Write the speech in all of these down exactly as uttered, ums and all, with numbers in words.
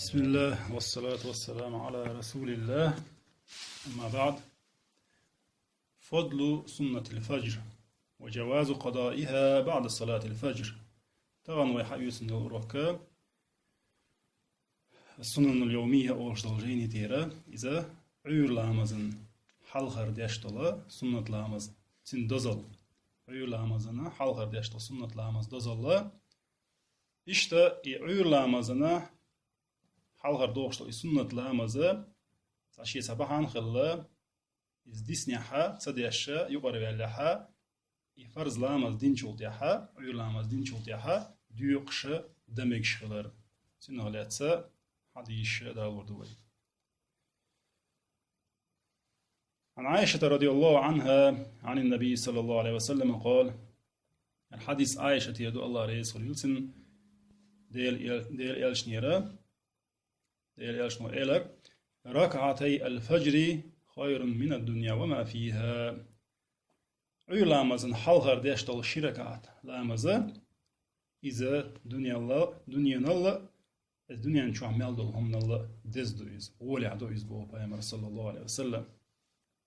بسم الله والصلاة والسلام على رسول الله. أما بعد. فضل سنة الفجر وجواز قضائها بعد صلاة الفجر. Тахана вай хьаоьцун йола урок Сунанул Йовмия олуш долу жайни тӀера, иза Ӏуьйра ламазан хьалхара деш долу суннат ламаз, цуьнан дозалла. Ӏуьйра ламазана хьалхара деш долу суннат ламаз дозалла. Иштта и Ӏуьйра ламазана хьалхара дохуш долу и суннат ламаза цхьа шен цхьа бахьана хилла, иза диснехьа, ца дешша, юкъара ваьллехьа, и фарз ламаз динчул тӀаьхьа, Ӏуьйра ламаз динчул тӀаьхьа доькъуш дан мегаш хилар. Цунах лаьцна хьадисаш далор ду вай. عن عائشة رضي الله عنها عن النبي صلى الله عليه وسلم قال. Хьадис Ӏайшатера ду, Аллах реза хуьлийла цунна, Дела эл-, Дела элчанера, Дела элчано элира: «ركعتي الفجر خير من الدنيا وما فيها». Ӏуьйра ламазан хьалхара деш долу ши ракаӀат ламаза, иза дуьненал-, дуьненалла, иза дуьнен чохь мел долу хӀуманалла деза ду иза, гӀолехь ду иза, боху Пайхамара, саллаллаху Ӏалайхи ва саллам.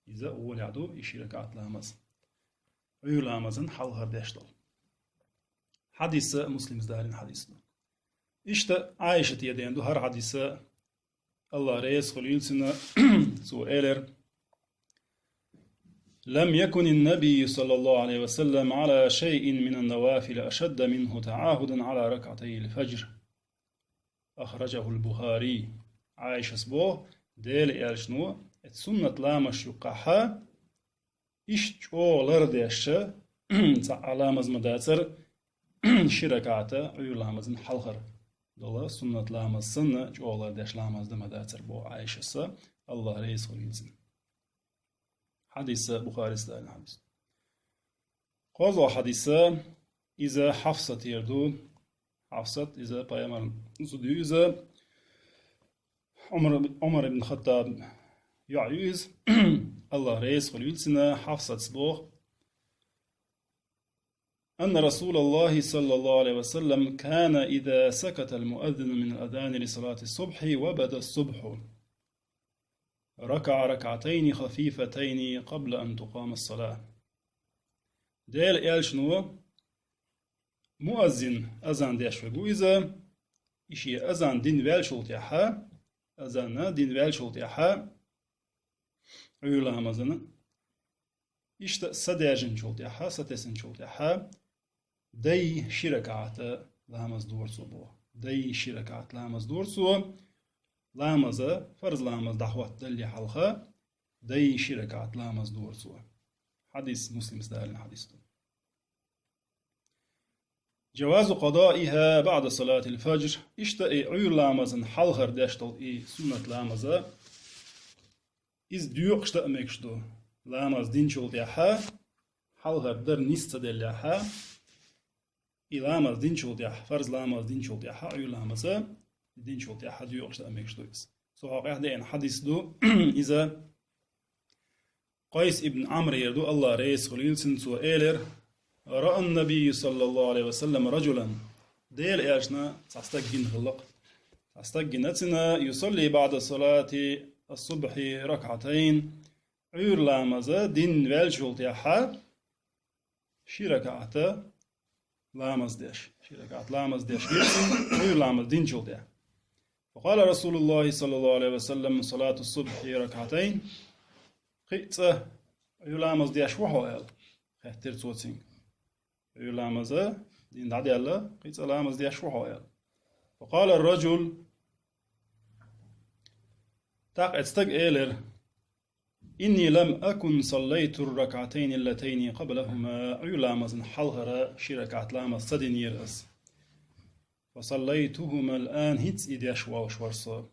Иза гӀолехь ду и ши ракаӀат ламаз. Ӏуьйра ламазан хьалхара деш долу. Хьадис Муслима далийна хьадис ду. Иштта Ӏайшатера деана ду хӀара хьадис, Аллах реза хуьлийла цунна, цо элира: «لم يكن النبي صلى الله عليه وسلم على شيء من النوافل أشد منه تعاهدا على ركعتي الفجر». أخرجه البخاري. Ӏайшас боху, Дела элчано, эцу суннат ламазаш юккъехьа иштта чӀогӀа лардеш, цхьа а ламаз ма дацара, ши ракаӀат Ӏуьйра ламазан хьалхара долу суннат ламаз санна, чӀогӀа лардеш ламаз дан ма дацара, боху Ӏайшас, Аллах реза хуьлийла цунна. Хьадис Бухарис далийна хьадис. КхозлагӀа хьадис, иза Хьафсатера ду. Хьафсат, иза Пайхамаран зуда ю иза. Ӏумар, Ӏумар ибн Хаттаб йоӀ ю иза. Аллах реза хуьлийла цунна, Хьафсатс боху: «أن رسول الله صلى الله عليه وسلم كان إذا سكت المؤذن من الأذان لصلاة الصبح وبدا الصبح ركع ركعتين خفيفتين قبل أن تقام الصلاة». Дела элчано муаззин азан деш вегу иза, и шен азан дина ваьллачул тӀаьхьа, азан дина ваьллачул тӀаьхьа, Ӏуьйра ламазана, иштта садаьржинчул тӀаьхьа, сатесначул тӀаьхьа, дай ши ракаӀат ламаз дора цо боху. Дай ши ракаӀат ламаз дора цо, ламаза, фарз ламаз дӀахӀоттадалле хьалха, дай ши ракаӀат ламаз дора цо. Хьадис Муслима далийна хьадис ду. جواز قضائها بعد صلاة الفجر. Иштта и Ӏуьйра ламазан хьалхара деш долу и суннат ламаза, иза доькъуш дан а мегаш ду. Ламаз динчул тӀаьхьа, хьалхара дар нис ца деллехьа, и ламаз динчул тӀаьхьа, фарз ламаз динчул тӀаьхьа, Ӏуьйра ламаза динчул тӀаьхьа доькъуш дан а мегаш ду иза. Цу хьокъехь деана хьадис ду иза. Къайс ибн Ӏамрера ду, Аллах реза хуьлийла цунна, цо элира: «رأى النبي صلى الله عليه وسلم رجلا». Дела элчана цхьа стаг гина хилла-кх. Цхьа стаг гина цуьнан: «يصلي بعد صلاة الصبح ركعتين». Ӏуьйра ламаза дина ваьллачул тӀаьхьа ши ракаӀат ламаз деш. Ши ракаӀат ламаз деш вира цуьнан, Ӏуьйра ламаз динчул тӀаьхьа. فقال رسول الله صلى الله عليه وسلم: «صلاة الصبح ركعتين». Кхин а цкъа Ӏуьйра ламаз деш ву хьо аьлла, хаьттира цо цуьнга. Ӏуьйра ламаза дина дӀадаьлла, кхин а цкъа ламаз деш ву хьо аьлла. فقال الرجل. ТӀаккха оцу стага элира: «إني لم أكن صليت الركعتين اللتين قبلهما». Ӏуьйра ламазан хьалхара ши ракаӀат ламаз ца динера ас. «فصليتهما الآن», хӀинца и деш волуш вара со.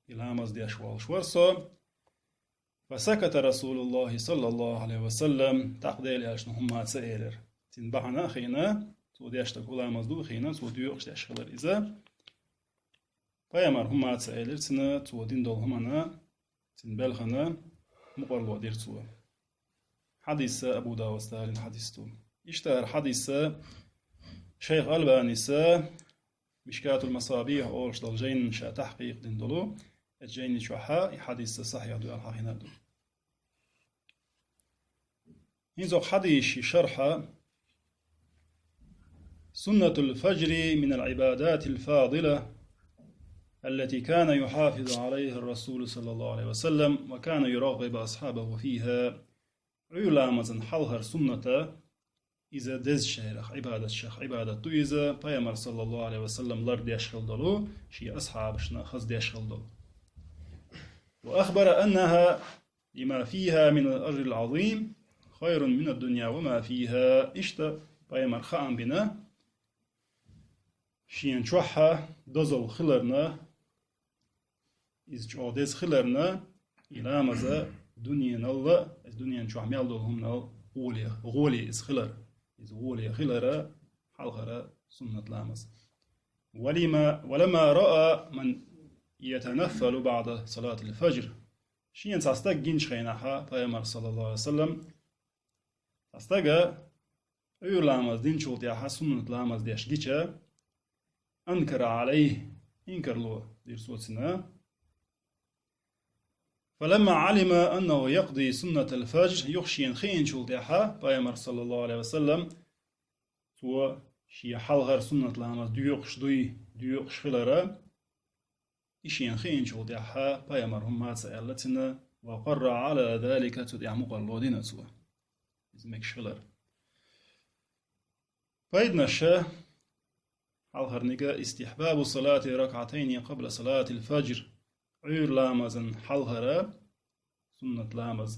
И ламаз деш волуш вара со. «فسكت رسول الله صلى الله عليه وسلم». ТӀаккха Дела элчано хӀумма ца элира. Цуьнан бахьана а хиъна, цо деш дерг хӀун ламаз ду а хиъна, цо доькъуш деш хилар иза. Пайхамара хӀумма ца элира цуьнан, цо дина долу хӀуманна, цуьнан белхана мукъарло дира цо. Хьадис Абу Давуда далийна хьадис ду. Иштта хӀара хьадис шайх Албанис Мишкатул Масабих олуш долу жайнан ша тахкъикъ дина долу, оцу жайни чохьа и хьадис сахьихь ду аьлла хьахийнарг ду. ХӀинца оцу хьадисан шархьа: سنة الفجر من العبادات الفاضلة التي كان يحافظ عليها الرسول صلى الله عليه وسلم وكان يرغب أصحابه فيها. Ӏуьйра ламазан хьалхара суннат, иза дезачу шерах, Ӏибадатех Ӏибадат ду иза, Пайхамар, саллаллаху Ӏалайхи ва саллам, лардеш хилла долу, шен асхьабашна хаздеш хилла долу. وأخبر أنها لما فيها من الأجر العظيم خير من الدنيا وما فيها. Иштта Пайхамара хаам бина, шена чохьа дозалла хиларна, иза чӀогӀа деза хиларна, и ламаза дуьненал а, иза дуьнен чохь мел долу хӀуманал гӀоле, гӀоле иза хилар. Иза гӀоле хилара хьалхара суннат ламаз. ولما، ولما رأى من يتنفل بعد صلاة الفجر. Шена цхьа стаг гинчу хенахьа, Пайхамар, саллаллаху Ӏалайхи ва саллам, цхьа стага Ӏуьйра ламаз динчул тӀаьхьа суннат ламаз деш гича, أنكر عليه, инкарло дира цо цунна. فلما علم أنه يقضي سنة الفجر, юха шена хиъначул тӀаьхьа, Пайхамар, саллаллаху Ӏалайхи ва саллам, цо шен хьалхара суннат ламаз доькъуш дуй, доькъуш хилара, и шена хиъначул тӀаьхьа Пайхамара хӀумма ца аьлла цунна, وقر على ذلك, цу тӀехь мукъарло дина цо. Иза мегаш хилар. Пайданаш: хьалхарниг: استحباب صلاة ركعتين قبل صلاة الفجر. Ӏуьйра ламазан хьалхара суннат ламаз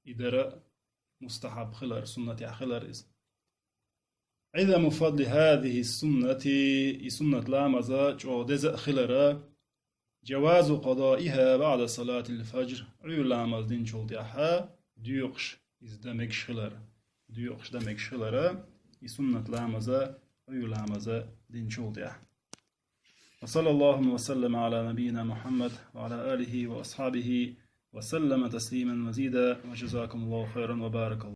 и дара мустахьаб хилар, суннатехь хилар иза. عظم فضل هذه السنة, и суннат ламаза чӀогӀа деза а хилара, جواز قضائها بعد صلاة الفجر, Ӏуьйра ламаз динчул тӀаьхьа доькъуш иза дан мегаш хилара, доькъуш дан мегаш хилара, и суннат ламаза Ӏуьйра ламаза динчул тӀаьхьа. وصلى الله وسلم على نبينا محمد وعلى آله وأصحابه وسلم تسليما مزيدا، وجزاكم الله خيرا وبارك الله.